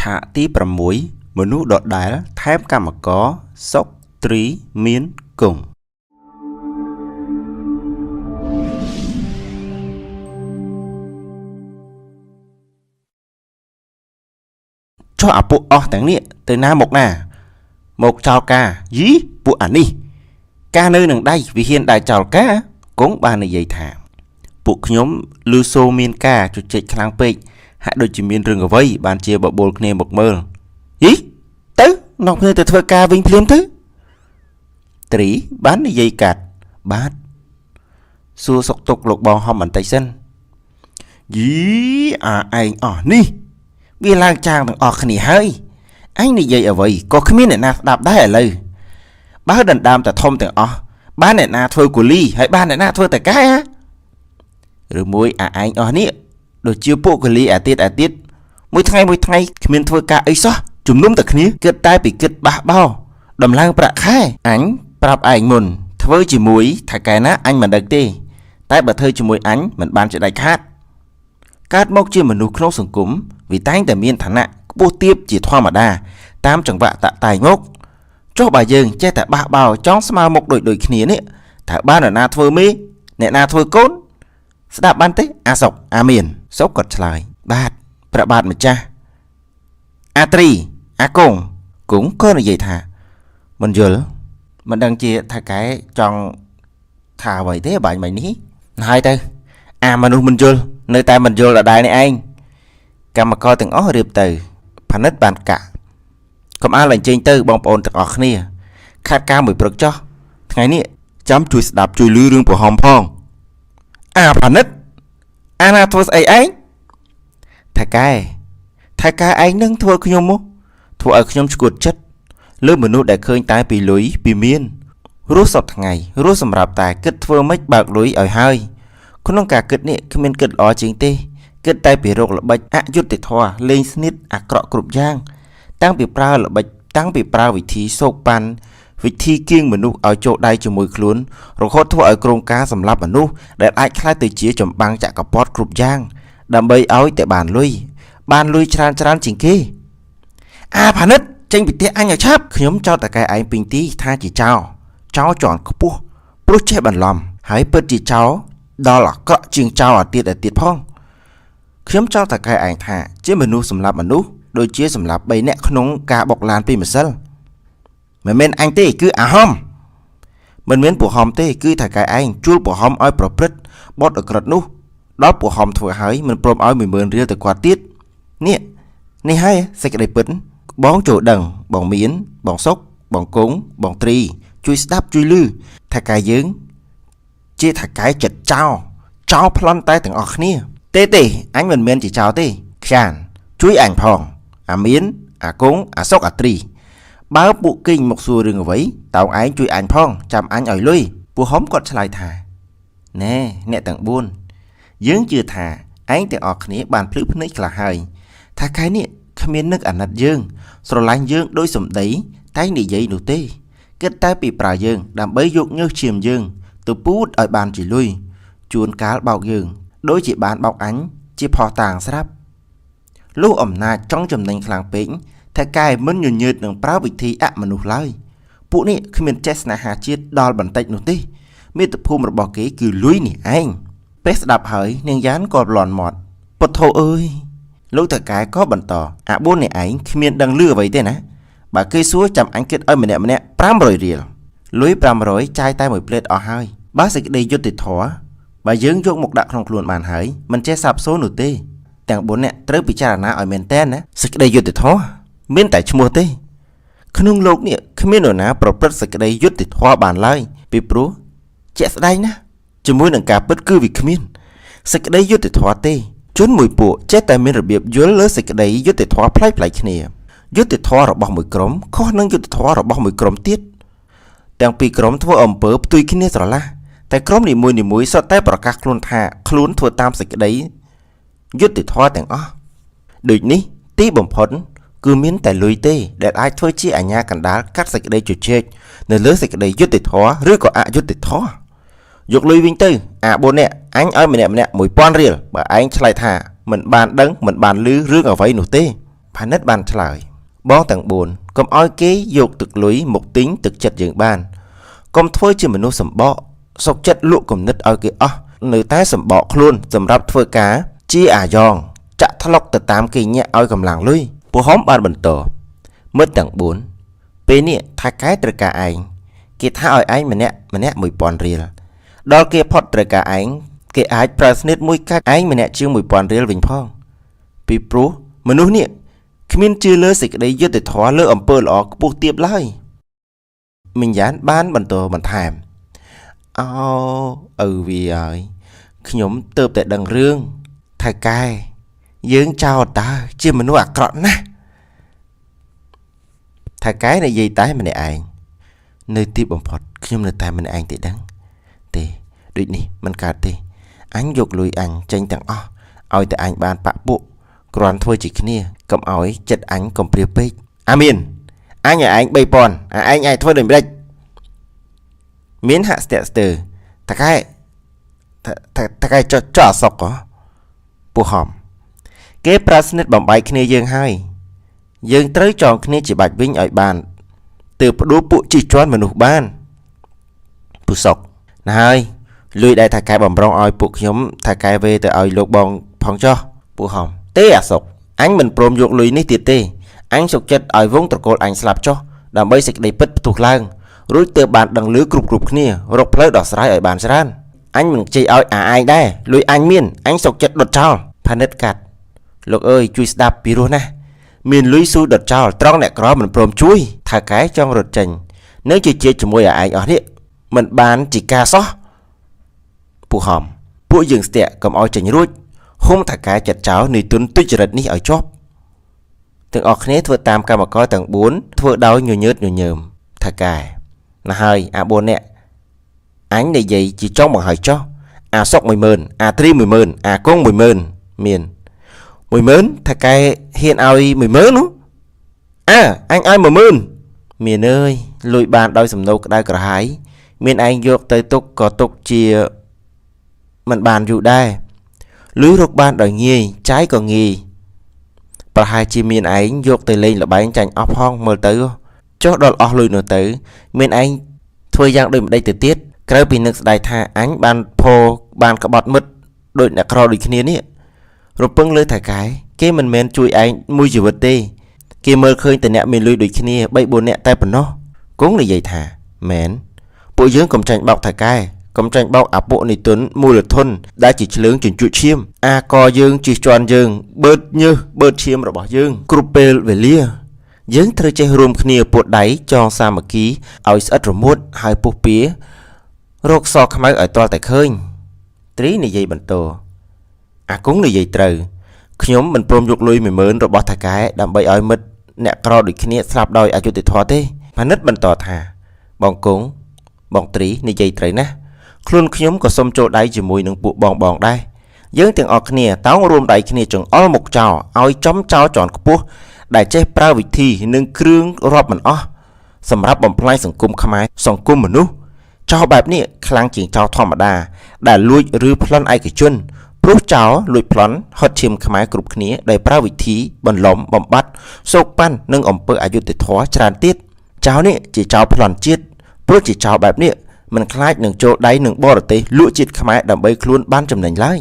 ឆាកទី6មនុស្សដដែលថែមកម្មករសុកត្រីមានគង់ចុះអាពួកអស់ទាំងនេះទៅណាមកណាមកចោលការយីពួកអានេះការនៅនឹងដៃវិហ៊ានដែលចោលការគង់បាននិយាយថាពួកខ្ញុំឮសូរមានការជជែកខ្លាំងពេកហាក់ដូចជាមានរឿងអ្វីបានជាបបួលគ្នាមកមើលយីទៅនាំគ្នាទៅធ្វើការវិញភ្លាមទៅត្រីបាននិយាយកាត់បាទសួរសុកទុកលោកបងហំបន្តិចសិនយីអាឯងអស់នេះវាឡើងចាងទាំងអស់គ្នាហើយអញនិយាយអ្វីក៏គ្មានអ្នកណាស្ដាប់ដែរឥឡូវបើដណ្ដើមតែធំទាំងអស់បានអ្នកណាធ្វើគូលីហើយបានអ្នកណាធ្វើតកែហ៎ឬមួយអាឯងអស់នេះដូចជាពួកគូលីអាទៀតអាទៀតមួយថ្ងៃមួយថ្ងៃគ្មានធ្វើការអីសោះជំនុំតែគ្នាគិតតែពីគិតបះបោដំឡើងប្រាក់ខែអញប្រាប់ឯងមុនធ្វើជាមួយថៅកែណាអញមិនដឹងទេតែបើធ្វើជាមួយអញមិនបានជាដាច់ខាតកើតមកជាមនុស្សក្នុងសង្គមវាតែងតែមានឋានៈខ្ពស់ទាបជាធម្មតាតាមចង្វាក់តាក់តែងមកចុះបើយើងចេះតែបះបោចង់ស្មើមុខដូចគ្នានេះតើបានអ្នកណាធ្វើមេអ្នកណាធ្វើកូនស្ដាប់បានទេអាសុកអាមានសុកគាត់ឆ្លើយបាទព្រះបាទម្ចាស់អាត្រីអាគង់គង់ក៏និយាយថាមិនយល់មិនដឹងជាថៅកែចង់ថាអ្វីទេបាញ់មិញនេះហើយទៅអាមនុស្សមិនយល់នៅតែមិនយល់ដដែលនេះឯងកម្មករទាំងអស់រៀបទៅផនិតបានកាក់កុំអាលអញ្ជើញទៅបងប្អូនទាំងអស់គ្នាខាត់ការមួយព្រឹកចោះថ្ងៃនេះចាំជួយស្ដាប់ជួយឮរឿងប្រហំផងអាផនិតអាណាធ្វើស្អីឯងថៅកែថៅកែឯងនឹងធ្វើខ្ញុំមកធ្វើឲ្យខ្ញុំឈួតចិត្តលើមនុស្សដែលឃើញតែពីលុយពីមានរស់សពថ្ងៃរស់សម្រាប់តែគិតធ្វើម៉េចបើកលុយឲ្យហើយក្នុងការគិតនេះគ្មានគិតល្អជាងទេគិតតែពីរោគល្បិចអយុត្តិធម៌លេងស្នៀតអាក្រក់គ្រប់យ៉ាងតាំងពីប្រើល្បិចតាំងពីប្រើវិធីសោកប៉ាន់វិធីគៀងមនុស្សឲ្យចូលដៃជាមួយខ្លួនរហូតធ្វើឲ្យគ្រោងការសម្លាប់មនុស្សដែលអាចក្លាយទៅជាចម្បាំងចក្រពត្តិគ្រប់យ៉ាងដើម្បីឲ្យតែបានលុយបានលុយច្រើនច្រើនជាងគេអាផានិតចេញពីផ្ទះអញឲ្យឆាប់ខ្ញុំចោទតកែឯងពេញទីថាជាចោរចោរជាន់ខ្ពស់ព្រោះចេះបន្លំហើយពិតជាចោរដល់អាក្រក់ជាងចោរអាទៀតអាទៀតផងខ្ញុំចោទតកែឯងថាជាមនុស្សសម្លាប់មនុស្សដូចជាសម្លាប់3នាក់ក្នុងការបុកឡានពីម្សិលមិនមែនអញទេគឺអាហំមិនមែនពូហំទេគឺថៅកែឯងជួលពូហំឲ្យប្រព្រឹត្តបទអក្រិតនោះដល់ពូហំធ្វើហើយមិនព្រមឲ្យ10000រៀលទៅគាត់ទៀតនេះនេះហើយសេចក្តីពិតបងចូលដឹងបងមានបងសុកបងគង់បងត្រីជួយស្ដាប់ជួយឮថៅកែយើងជាថៅកែចិត្តចោរចោរប្លន់តែទាំងអស់គ្នាទេទេអញមិនមែនជាចោរទេខ្យានជួយអញផងអាមានអាគង់អាសុកអាត្រីបើពួកគីងមកសួររឿងអ្វីតោងឯងជួយអញផងចាំអញឲ្យលុយពូហុំគាត់ឆ្លើយថាណែអ្នកទាំង4យើងជឿថាឯងទាំងអស់គ្នាបានភ្លឺភ្នែកខ្លះហើយថាកែនេះគ្មាននឹកអាណិតយើងស្រឡាញ់យើងដោយសម្ដីតែនិយាយនោះទេគិតតែពីប្រើយើងដើម្បីយកញើសឈាមយើងទៅពូតឲ្យបានជាលុយជួនកាលបោកយើងដូចជាបានបោកអញជាផោះតាងស្រាប់លុះអំណាចចង់ចំណេញខ្លាំងពេកថៅកែមិនញញើតនឹងប្រើវិធីអមនុស្សឡើយពួកនេះគ្មានចេះស្នេហាជាតិដល់បន្តិចនោះទេមាតុភូមិរបស់គេគឺលុយនេះឯងពេលស្ដាប់ហើយនាងយ៉ានក៏លន់មាត់ពុទ្ធោអើយលោកថៅកែក៏បន្តអា4នេះឯងគ្មានដឹងលឺអ្វីទេណាបើគេសួរចាំអញគិតឲ្យម្នាក់ម្នាក់500រៀលលុយ500ចាយតែមួយផ្លេតអស់ហើយបើសេចក្តីយុត្តិធម៌បើយើងយកមកដាក់ក្នុងខ្លួនបានហើយមិនចេះសាបសូន្យនោះទេទាំង4នាក់ត្រូវពិចារណាឲ្យមែនទែនណាសេចក្តីយុត្តិធម៌មានតែឈ្មោះទេក្នុងលោកនេះគ្មាននរណាប្រព្រឹត្តសេចក្តីយុត្តិធម៌បានឡើយពីព្រោះជាក់ស្ដែងណាជាមួយនឹងការពិតគឺវាគ្មានសេចក្តីយុត្តិធម៌ទេជនមួយពួកចេះតែមានរបៀបយល់លើសេចក្តីយុត្តិធម៌ប្លែកៗគ្នាយុត្តិធម៌របស់មួយក្រុមខុសនឹងយុត្តិធម៌របស់មួយក្រុមទៀតទាំងពីរក្រុមធ្វើអំពើផ្ទុយគ្នាស្រឡះតែក្រុមនីមួយៗសុទ្ធតែប្រកាសខ្លួនថាខ្លួនធ្វើតាមសេចក្តីយុត្តិធម៌ទាំងអស់ដូចនេះទីបំផុតគឺមានតែលុយទេដែលអាចធ្វើជាអាជ្ញាកណ្ដាលកាត់សេចក្តីជជែកនៅលើសេចក្តីយុត្តិធម៌ឬក៏អយុត្តិធម៌យកលុយវិញទៅអា4នាក់អញឲ្យម្នាក់ម្នាក់1000រៀលបើឯងឆ្លើយថាមិនបានដឹងមិនបានឮរឿងអ្វីនោះទេ ផានិតបានឆ្លើយបងទាំង4កុំឲ្យគេយកទឹកលុយមកទិញទឹកចិត្តយើងបានកុំធ្វើជាមនុស្សសម្បកសុកចិត្តលក់គំនិតឲ្យគេអស់នៅតែសម្បកខ្លួនសម្រាប់ធ្វើការជាអាយ៉ងចាក់ថ្លុកទៅតាមគេញាក់ឲ្យកម្លាំងលុយពូហុំបានបន្តមិត្តទាំង4ពេលនេះថៅកែត្រូវការឯងគេថាឲ្យឯងម្នាក់ម្នាក់1000រៀលដល់គេផុតត្រូវការឯងគេអាចប្រើស្នៀតមួយកាច់ឯងម្នាក់ជាង1000រៀលវិញផងពីព្រោះមនុស្សនេះគ្មានជឿលើសេចក្តីយុត្តិធម៌លើអំពើល្អខ្ពស់ទាបឡើយមិញយ៉ានបានបន្តបន្ថែមអោឪវាហើយខ្ញុំទៅតែដឹងរឿងថៅកែយើងចោលតើជាមនុស្សអាក្រក់ណាស់ថៅកែនិយាយតែម្នាក់ឯងនៅទីបំផុតខ្ញុំនៅតែម្នាក់ឯងទេដឹងទេដូចនេះមិនកើតទេអញយកលុយអញចេញទាំងអស់ឲ្យតែអញបានបាក់ពួកគ្រាន់ធ្វើជាគ្នាកុំឲ្យចិត្តអញកំព្រាពេកអាមានអញឲ្យឯង3000អាឯងអាចធ្វើដូចម្ដេចមានហាក់ស្ទាក់ស្ទើរតកែតកែចុះចោះអសុកហ៎ពូហំគេប្រើស្និតបំបីគ្នាយើងហើយយើងត្រូវចងគ្នាជាបាច់វិញឲ្យបានទើបផ្ដួលពួកជិះជាន់មនុស្សបានពូសុកណាហើយលុយដែលថៅកែបំរុងឲ្យពួកខ្ញុំថៅកែវេទៅឲ្យលោកបងផងចុះពូហំទេអាសុកអញមិនព្រមយកលុយនេះទៀតទេអញសុកចិត្តឲ្យវងត្រកូលអញស្លាប់ចុះដើម្បីសេចក្តីពិតផ្ទុះឡើងរួចទើបបានដឹងឮគ្រប់គ្រប់គ្នារកផ្លូវដោះស្រាយឲ្យបានច្រើនអញមិនជ័យឲ្យអាឯងដែរលុយអញមានអញសុកចិត្តដុតចោលផានិតកាត់លោកអើយជួយស្ដាប់ពីរោះណាស់មានលុយស៊ូដុតចោលត្រង់អ្នកក្រមិនព្រមជួយថៅកែចង់រត់ចេញនៅជាជាជាមួយអាឯងអស់នេះមិនបានជាការសោះពូហំពួកយើងស្ទាក់កុំឲ្យចេញរួចហុំថៅកែចាត់ចោលនៃទុនទុច្ចរិតនេះឲ្យជាប់ទាំងអស់គ្នាធ្វើតាមកម្មករទាំង4ធ្វើដោយញញើតញញើមថៅកែណាហើយអា4នាក់អញនិយាយជាចុងបង្ហើយចោះអាសុក10000អាត្រី10000អាគង10000មាន10000ថៅកែហ៊ានឲ្យ10000នោះអើអញឲ្យ10000មានអើយលួយបានដោយសំណូកក្តៅក្រហាយមានឯងយកទៅទុកក៏ទុកជាមិនបានយូរដែរលុយរកបានដោយងាយចាយក៏ងាយប្រហែលជាមានឯងយកទៅលេងល្បែងចាញ់អស់ផងមើលទៅចុះដល់អស់លុយនោះទៅមានឯងធ្វើយ៉ាងដូចម្ដេចទៅទៀតក្រៅពីនឹកស្ដាយថាអញបានផោបានក្បត់មិត្តដូចអ្នកក្រដូចគ្នានេះរពឹងលើថៅកែគេមិនមែនជួយឯងមួយជីវិតទេគេមើលឃើញតែអ្នកមានលុយដូចគ្នា3 4នាក់តែប៉ុណ្ណោះគង់និយាយថាមែនពួកយើងកុំចាញ់បោកថៅកែកុំចាញ់បោកអាពួកនិទុនមូលធនដែលជាឆ្លើងជញ្ជក់ឈាមអាកយើងជិះជាន់យើងបឺតញើសបឺតឈាមរបស់យើងគ្រប់ពេលវេលាយើងត្រូវចេះរួមគ្នាពួតដៃចងសាមគ្គីឲ្យស្អិតរមួតហើយពុះពៀរកសខ្មៅឲ្យទាល់តែឃើញត្រីនិយាយបន្តអាគង់និយាយត្រូវខ្ញុំមិនព្រមយកលុយ10000របស់ថៅកែដើម្បីឲ្យមិត្តអ្នកក្រដូចគ្នាស្លាប់ដោយអយុត្តិធម៌ទេផានិតបន្តថាបងគង់បងត្រីនិយាយត្រូវណាស់ខ្លួនខ្ញុំក៏សុំចូលដៃជាមួយនឹងពួកបងបងដែរយើងទាំងអស់គ្នាតោងរួមដៃគ្នាចង្អុលមុខចោលឲ្យចំចោលចន់ខ្ពស់ដែលចេះប្រើវិធីនិងគ្រឿងរាប់មិនអស់សម្រាប់បំផ្លាញសង្គមខ្មែរសង្គមមនុស្សចោលបែបនេះខ្លាំងជាងចោលធម្មតាដែលលួចឬប្លន់ឯកជនព្រោះចោលលួចប្លន់ហត់ឈាមខ្មែរគ្រប់គ្នាដោយប្រើវិធីបន្លំបំបត្តិសោកប៉ាន់និងអំពើអយុត្តិធម៌ច្រើនទៀតចោលនេះជាចោលប្លន់ជាតិព្រោះជាចោលបែបនេះមិនខ្លាចនឹងចូលដៃនឹងបរទេសលក់ជាតិខ្មែរដើម្បីខ្លួនបានចំណេញឡើយ។